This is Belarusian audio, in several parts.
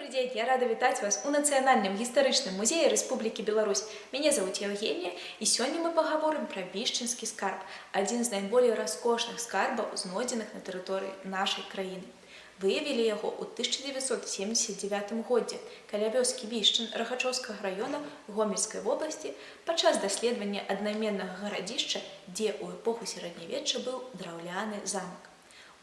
Добры дзень, я рада вітаць вас у Нацыянальным гістарычным музеі Рэспублікі Беларусь. Мяне завуць Яўгенія, і сёння мы пагаворым пра Вішчынскі скарб, адзін з найболей раскошных скарбаў, знойдзеных на тэрыторыі нашай краіны. Выявілі яго ў 1979 годзе каля вёскі Вішчын Рагачоўскага раёна Гомельскай вобласці падчас даследавання аднайменнага гарадзішча, дзе ў эпоху сярэднявечча быў драўляны замак.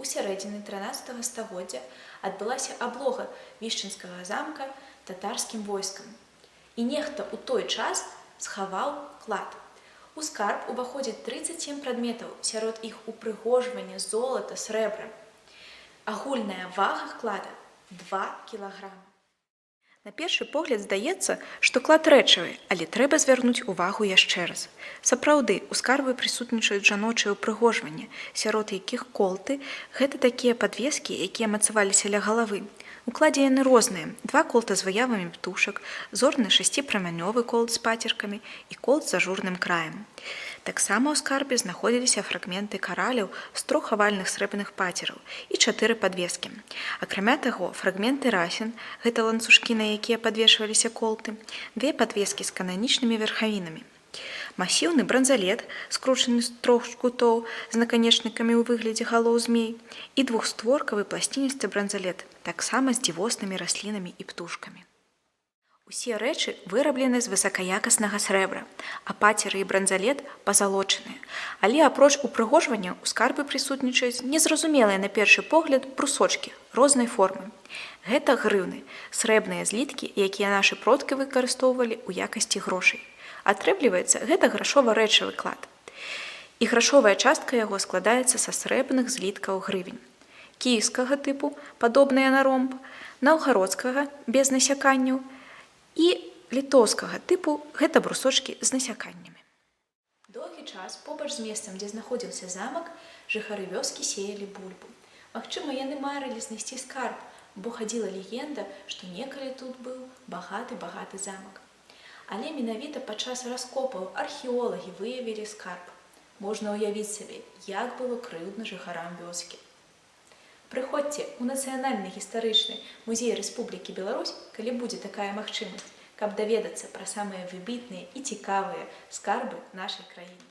У сярэдзіны 13 стагоддзя адбылася аблога Вішчынскага замка татарскім войскам. І нехта ў той час схаваў клад. У скарб уваходзіць 37 прадметаў, сярод іх упрыгожванне, золата, срэбра. Агульная вага клада 2 кілаграма. На першы погляд здаецца, што клад рэчавы, але трэба звярнуць увагу яшчэ раз. Сапраўды, у скарбы прысутнічаюць жаночыя ўпрыгожванні, сярод якіх колты — гэта такія падвескі, якія мацаваліся ля галавы. У кладзе яны розныя: два колта з выявамі птушак, зорны шасціпрамянёвы колт з пацеркамі і колт з ажурным краем. Таксама ў скарбе знаходзіліся фрагменты караляў з трох авальных срэбных пацераў і чатыры падвескі. Акрамя таго, фрагменты расін, гэта ланцужкі, на якія падвешваліся колты, две падвескі з кананічнымі верхавінамі. Масіўны бранзалет, скручаны з трох жгутоў з наканечнікамі ў выглядзе галоў змей, і двухстворкавы пласціністы бранзалет, таксама з дзівоснымі раслінамі і птушкамі. Усе рэчы выраблены з высакаякаснага срэбра, а пацеры і бранзалет пазалочаныя. Але апроч упрыгожвання ў скарбы прысутнічаюць незразумелыя на першы погляд брусочкі рознай формы. Гэта грыўны, срэбныя зліткі, якія нашы продкі выкарыстоўвалі ў якасці грошай. Атрымліваецца, гэта грашова-рэчавы клад. І грашовая частка яго складаецца са срэбных зліткаў грывень. Кіеўскага тыпу, падобныя на ромб, наўгародскага без насяканняў і літоўскага тыпу, гэта брусочкі з насяканнямі. Доўгі час побач з месцам, дзе знаходзіўся замак, жыхары вёскі сеялі бульбу. Магчыма, яны марылі знайсці скарб, бо хадзіла легенда, што некалі тут быў багаты-багаты замак. Але менавіта падчас раскопаў археолагі выявілі скарб. Можна ўявіць сабе, як было крыўдна жыхарам вёскі. Прыходзьце ў Нацыянальны гістарычны музей Рэспублікі Беларусь, калі будзе такая магчымасць, каб даведацца пра самыя выбітныя і цікавыя скарбы нашай краіны.